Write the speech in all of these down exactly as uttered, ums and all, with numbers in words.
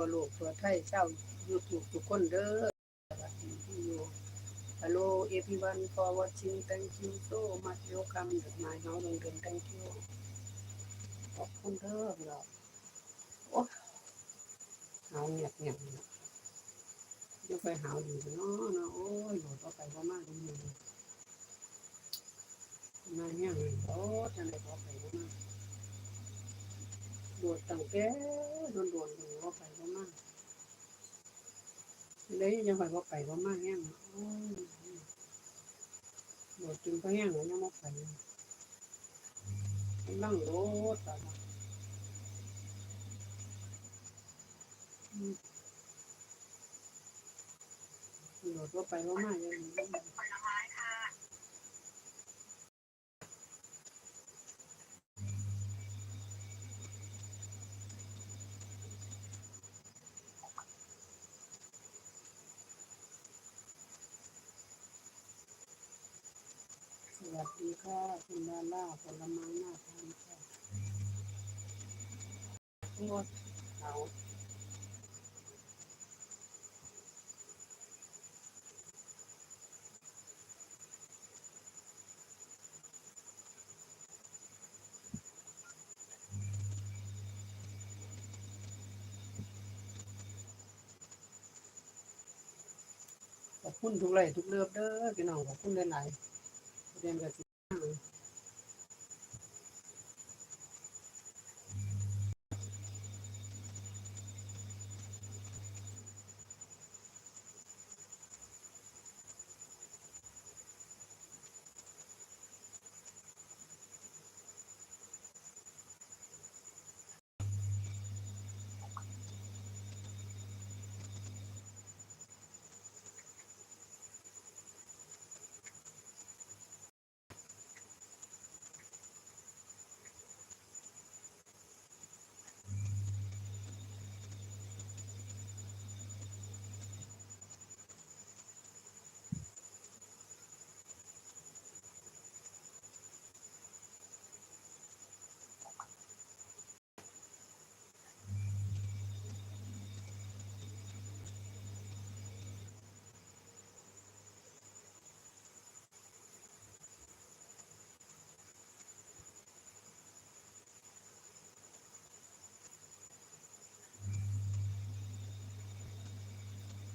ทั่วโลกทั่วไทย ชาว YouTube ทุกคนเด้อ สวัสดีที่อยู่ Hello everyone for watching, thank you so much, welcome ดอกไม้เฮาดวงเดือน thank you ขอบคุณเด้อพี่น้อง โอ้ หาวเงียบเงียบเลยเนาะ อยู่ไปหาวอยู่เนาะเนาะ โอ้ย โหลดบ่ไปบ่มาเลย มาแฮงเลย โอ้ จังได๋บ่ไปบ่มา โหลดตั้งแต่โดนๆ โหลดบ่ไปบ่มา เลยยังไปบ่ไปบ่มาแฮง โอ้ย โหลดจนพอแฮงแล้วยังบ่ไป กำลังโหลด ตายละ อืม โหลดบ่ไปบ่มาอย่างนี้ สวัสดีค่ะ คุณดารา ผลไม้น่าทานค่ะ งดเอา ขอบคุณทุกไลค์ทุกเลิฟเด้อพี่น้อง ขอบคุณหลายๆ เรียนกับสิ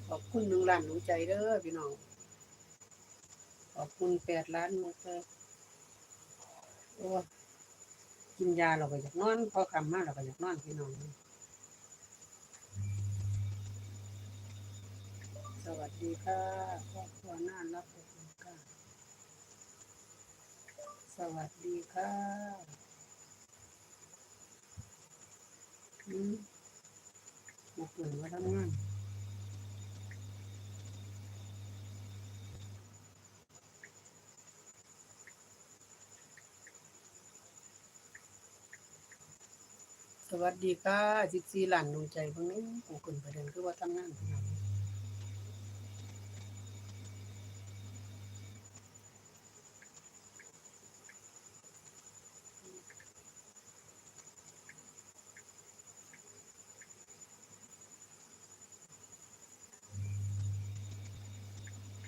ขอบคุณหนึ่งล้านดวงใจเด้อพี่น้อง ขอบคุณแปดล้านดวงใจ โอ้ย กินยาเราก็อยากนอน พอค่ำมาเราก็อยากนอนพี่น้อง สวัสดีค่ะ ครอบครัวน่ารักอบอุ่นค่ะ สวัสดีค่ะ อืม มาเปิดมาทำงาน สวัสดีค่ะ สิบสี่ล้านดวงใจ เบิ่งนี้กูขึ้นไปเดินคือว่าทำงาน